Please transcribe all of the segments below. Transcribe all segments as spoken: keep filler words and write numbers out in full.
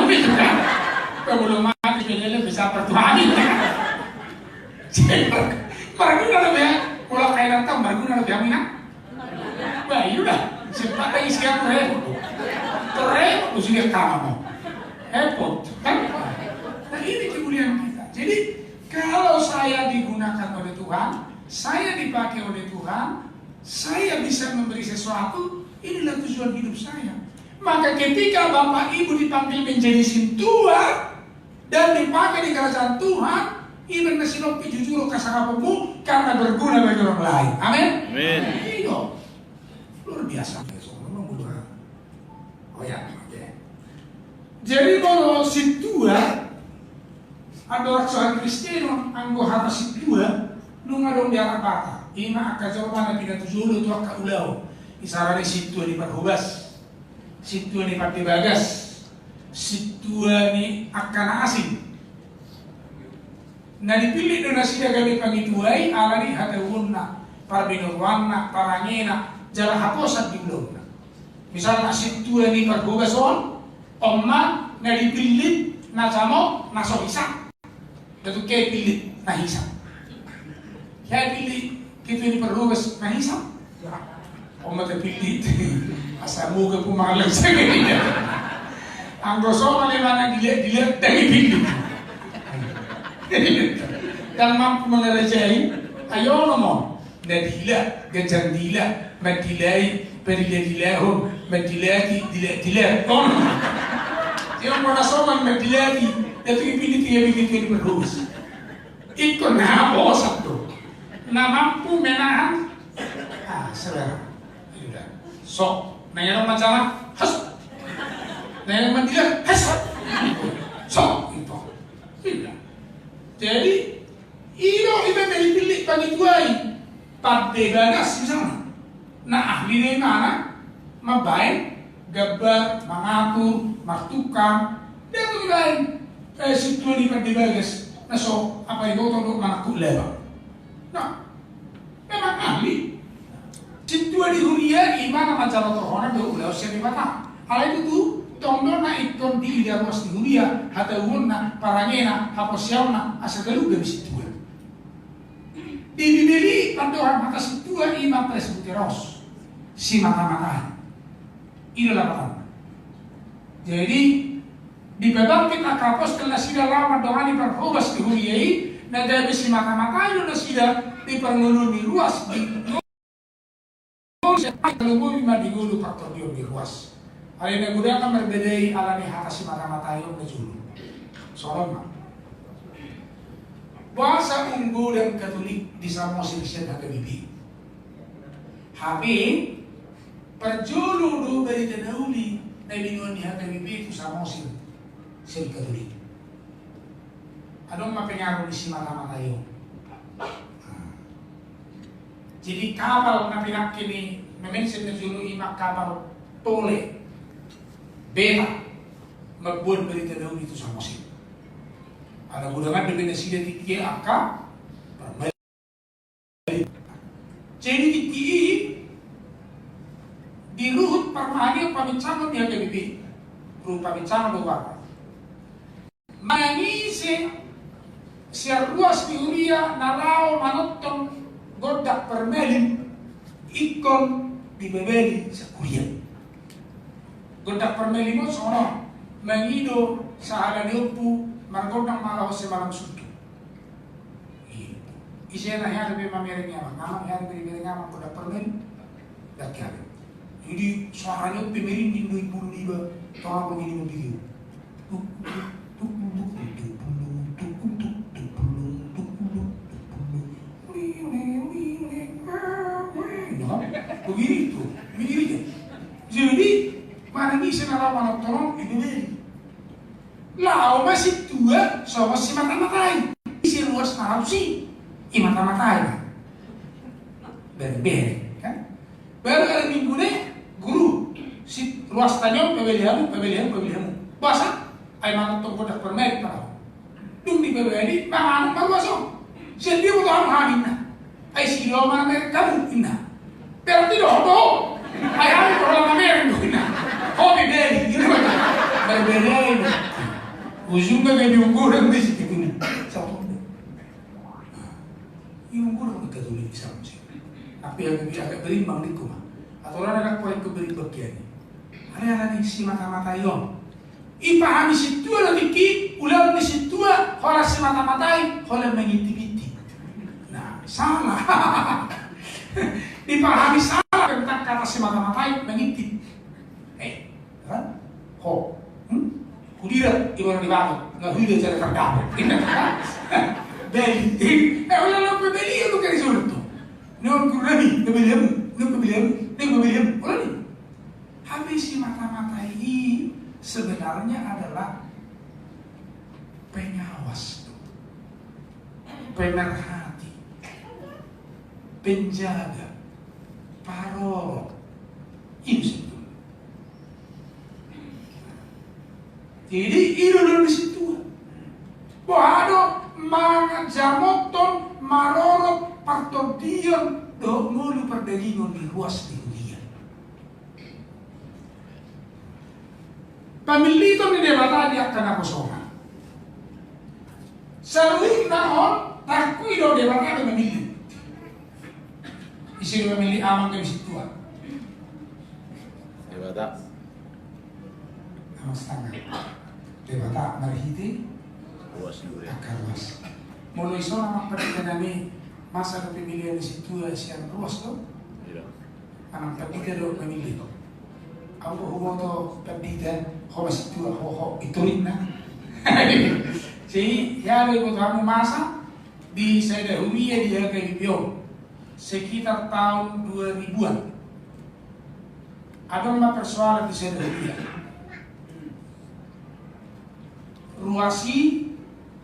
Belum itu kan. Belum mati, belum bisa pertuhan. Marguna do be, molo kainanta marguna do be, amina. Bah, iya udah, sempat lagi siap, repot. Repot, sudah kamu. Repot, kan? Nah, ini kemuliaan kita. Jadi, kalau saya digunakan oleh Tuhan, saya dipakai oleh Tuhan, saya bisa memberi sesuatu, inilah tujuan hidup saya. Maka ketika Bapak Ibu dipanggil menjadi sintua, dan dipakai di kerajaan Tuhan, iba na sinambi jujur hasahatonmu karena berguna bagi orang lain. Amin. Amin. Iya. Luar biasa. Oh ya, oke. Jadi molo sintua, anggo orang soal Kristen, anggo hata sintua, nunga adong di anak Batak. Ima angka jolma na pinatuju tu angka ulaon. Isarana sintua ni parhobas. Sintua ni pande bagas, sintua ni angka na asing. Na dipillit do nasida gabe pangitua i ala ni hatahuonna, parbinotoanna, parangena, jala haposan di ulaonna. Misalna sintua ni parhobas on, on ma na dipillit na camok na so hisap. Datu ke pillit na hisap. Ke pillit, ke pillit parhobas na hisap. Oma te pillit. Asa muka pu malang sege. Anggo so male mana dilihat-dilihat dari pillit. Dan mampu mengerjai. Ayo ngomong. Na dila, ganjang dila, mandilai, padila-dilahon, mandilaki, dila-dila. On. Ia mana soman mandilaki, datu ipillit ia pillit ia parhobas. Ingkon na haposan do. Na mampu menahan. Ah, saudara. Sudah. So, na yang mancala, has. Na yang mandila, has. So, itu. Sudah. Jadi, i do iba na dipillit pangitua i, pande bagas misalna. Na ahli do imana mambaen gambar, mangatur, martukang, dang dibaen, eh, sintua ni pande bagas na so apa iboto do manangkup laba. Nah, memang ahli. Sintua ni huria ima na manjalo torhonan do ulaon sian Debata. Alai tutu tong do na ingkon diida ruas ni huria, hatahuonna, parangena, haporseaonna, asa galup gabe sintua. Di Bibel i pandohan hata sintua ima presbyteros, simata-matai. I do lapatanna. Jadi, dipabangkit angka apostel nasida laho mandongani parhobas di huria i, na gabe simata-matai do nasida di parngoluon ni ruas di ngolu, sian i talumobi ma di ngolu partondion ni ruas. Alai na godang na marbeda i ala ni hata simata-matai on na jolo. Songon on ma. Boasa umgodang Katolik di Samosir sian H K B P? Hape parjolo do barita na uli na binoan ni H K B P tu Samosir sian Katolik. Adong ma pengaruh ni simata-matai on. Jadi kapal na pinangke ni na mention na jolo ima kapal Tole Beta mamboan barita na uli tu Samosir. Ala godang do be nasida tingki angka parmali. Jadi tingki i di ruhut parmahan i pabincangan di H K B P. Ruhut pabincangan do warna. Manang ise sian ruas ni huria na laho manongtong gondang parmalim ingkon dipabali sian huria. Gondang parmalim on songon on, mangido sahala ni ompu margondang ma laho sian malam suntuk. Ise na hea dope mamereng amang, amang hea dope dimereng amang gondang parmalim? Dang hea be. Jadi suaranya pe merinding do i bulu niba. Tong apa gini mau video. Tuk, tuk, tuk, tuk, tuk, tuk, tuk, tuk, tuk, tuk, tuk, tuk, tuk, tuk, tuk, tuk. Ui, ui, ui, ui, ui, ui. Ya kan? Begitu. Begitu. Jadi, mana bisa na lawan otonom ini? Laho ma sintua songon simata-matai. Ise ruas na laho tusi, imata-matai ma. Bere-bere, kan? Baru ari Minggu ne, guru, si ruas tani on pabali hamu, pabali hamu, pabali hamu. Boasa? Ai mangan tong godang permen tau. Dung dipabali, mangan ma ruas on. Sian dia boto hamu hami na. Ai si do ma merek hamu, inna. Berarti do ho do. Ai hami do ho na merek do, inna. Ho pe bali, gitu. Berbeda ini. Ujungnya kayak diungguran di situ, inna. Satu. Diungguran ke tulis di sana sih. Tapi yang lebih agak berimbang di kuma. Atau orang agak paling keberimbang kian. Ada yang lagi si mata-mata yon. Ipahami sintua do tingki, ulaon ni sintua, holan simata-matai, holan mangintip-intip. Nah, salah. Dipahami salah tentang kata simata-matai, mangintip. Eh, kan? Ho. Hmm? Hudira, ibarat di batu, nggak huida cara terdapet. Beli. Eh, ulang lo pembeli itu kan disuruh tuh. Non kurani, pembeli hamu, non pembeli hamu, non pembeli hamu. Ulang nih. Hape simata-matai i sebenarnya adalah pengawas, pemerhati, penjaga, parorot. Itu sebetulnya. Jadi, itu dalam situ. Boha do manjamothon, marorot partondion dohot ngolu pardagingon di ruas di huria. Pamilliton ni Debata di angka naposona. Saluhutna on, tangkui do Debata do mamillit. Ise do mamillit amang gabe sintua? Debata. Amang setengah. Debata marhite ruas ni huria. Angka ruas. Molo ison amang pandita nami, masa do pemilihan ni sintua sian ruas do? Iya. Amang pandita do mamillit. Au do huboto pandita, ho ma sintua, ho, ho, itu ninna. Jadi, hea do iboto hamu masa di sada huria di H K B P O, sekitar tahun dua ribuan. Adong ma persoalan di sada huria. Ruas i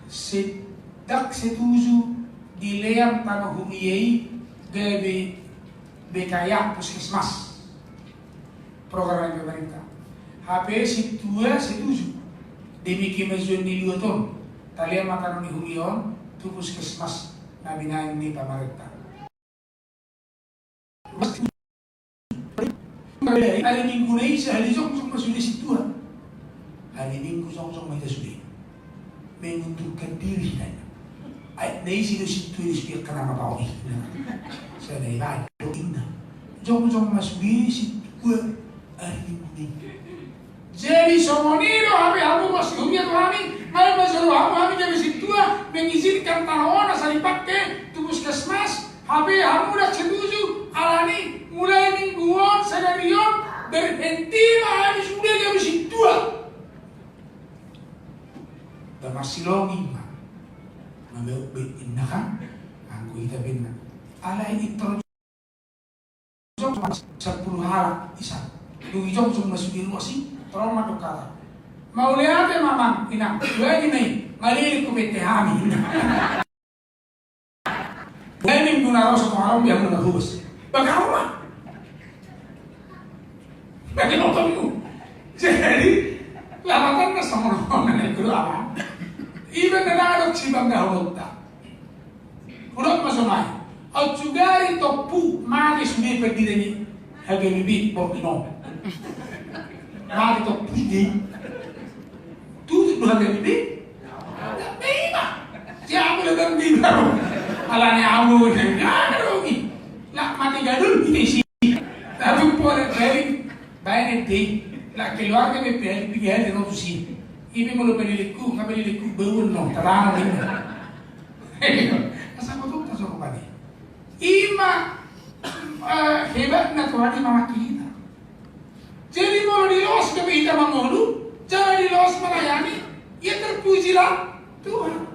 se-, ndang setuju dilean tano huria i gabe B K A, puskesmas, program ni pemerintah. Hape sintua setuju. Demi kemajuan ni luat on, talean ma tano ni huria on tu puskesmas na binaen ni pamarenta. Ari Minggu na i sahali jongjong ma sude sintua. Ari Minggu jongjong ma hita sude. Mengundurkan diri hita. Ai na isi do sintua i sude, angka na mapaon i. Sada i baen do inna. Jongjong ma sude sintua ari Minggu na i. Jadi songon i do hape hamu ruas ni huria tu hami, nunga ma jolo hamu hami gabe sintua, mengizinkan tano on asa dipake tu puskesmas, hape hamu ndang setuju, alani mulai minggu on sadari on berhenti ma hami sude gabe sintua. Ba marsilongi ma. Mameok be inna kan, anggo hita be inna. Alai i tor Sampulu halak, isa. Dung i jongjong ma sude ruas i, torop ma do hata. Mauliate ma amang, inang, dua i ma i, malilik hupainte hami. Dua i ma i, muna ro so tonga ro, biar muna hubus. Bagaimana? Bagaimana? Jadi, lawatan na sama orang itu apa? Iba na nadok si bangga hurutta. Hudok ma sonai. Au sugari tompu mate sude pandita ni H K B P O borngin on. Mate tompu sude. Tutup do H K B P O. Tapi ima. Siapa udah ganti baru? Alani amu udah ganti. Nah, mate gadul, ite isi. Tapi boleh baik. Baik nanti. Nah, keluarga B P L, B P L, dia mau tusi. Ini mau lupa liliku, nggak liliku, bau no, terang ini. Asa botul ta so rupani. Ima, eh, hebatna Tuhan i mamake hita. Tapi hita mangolu, jadi los melayani, ya terpujilah Tuhan.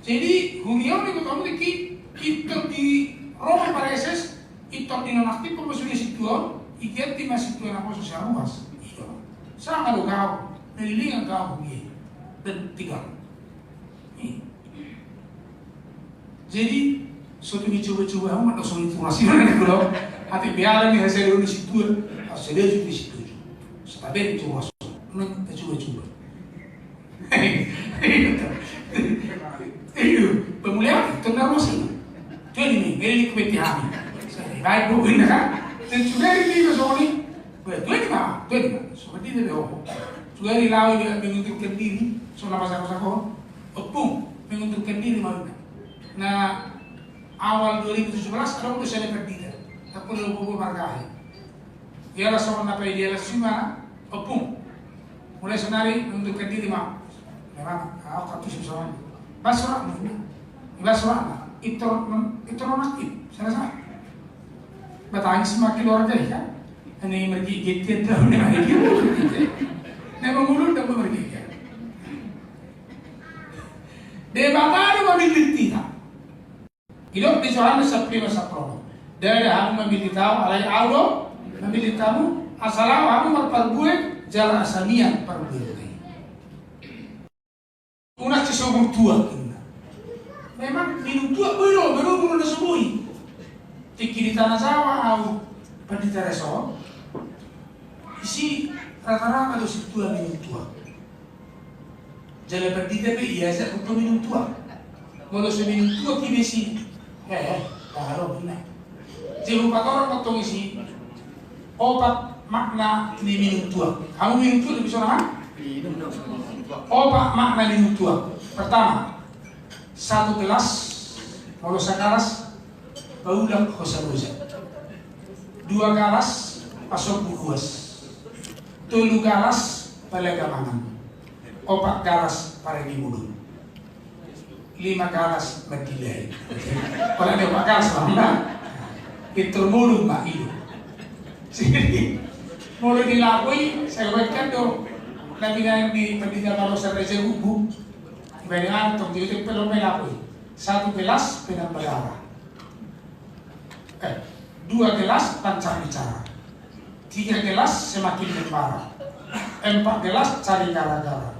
Jadi, huria on ikut kamu diki, ikut di Roma pareses, ikut di nonaktif, pemasulia situa, ikut di masitua na poso siaruas. Iya. Sama do kau, melilingan kau, iya. Dan tiga. Jadi, so tung dicoba-coba, amat do so itu masih mana kalau hati biar ni hasil dulu situa, hasil dia juga situa. Setabel itu masuk, nang coba-coba. Iyo, pemulihan itu nang masih. Tuan ini, ini kubeti hami. Baik bu, ini kan. Dan sudah ini masuk ni. Tuan ini mah, tuan ini mah. Seperti itu deh. Sudah dilawan dia mengundurkan diri, so na pasako-sako. Ompung, mengundurkan diri ma. Na awal dua ribu tujuh belas adong do sada pandita. Tapi udah bobo margahe. Ia langsung na pe dia langsung ma. Ompung. Mulai sonari mengundurkan diri ma. Memang aku tu susah. Basra, basra. Itu itu nanti. Sana sana. Batangis ma keluarga, kan? Ini mergi gitu, tahu ni lagi. Nah, mangolu dan mergi, kan? Debata do mamillit hita. Didok di Johannes sampulu lima sampulu onom. Ndada hamu mamillit ahu, alai ahu do mamillit hamu, asa laho hamu marparbue, jala asa mian parbue. Unang sisogur tuak, inna. Memang minum tuak boi do, baru bulu na so boi. Tingki di Tanah Jawa ahu pandita reso. Isi rata-rata do sintua minum tuak. Jala pandita pe ia ajak untuk minum tuak. Molo so minum tuak i besi. Eh, eh, tahu, inna. Jadi patorang potong isi. Opat makna ni minum tuak. Hamu minum tuak di sana, ha? Opat makna ni minum tuak. Pertama, satu gelas, molo sagalas, paulak hosa-hosa. Dua galas, pasombu luas. Tolu galas, palaga mangan. Opat galas, parani mulung. Lima galas mandilai. Pala dia opat galas ma. Pintor mulung ma, iyo. Molo di lapui, saya baca do. Nabi nabi pandita barosan raja gugu. Ibadah antong jadi pelom lapui. Satu gelas penambah darah. Eh, dua gelas lancar bicara. Tiga gelas semakin membara. Empat gelas cari gara-gara.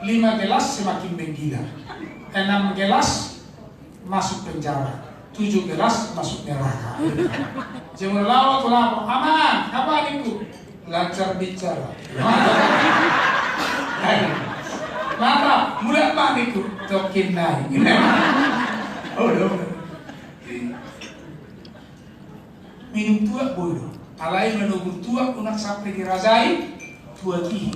Lima gelas semakin menggila. Enam gelas masuk penjara. Tujuh gelas masuk neraka. Jemur lawa tu lapo. Aman, apa niku? Lancar bicara. Mata, mata, mulak ma niku. Tokin nai. Oh, minum tuak boi do. Alai manogur tuak unang sampe dirajai tuak i.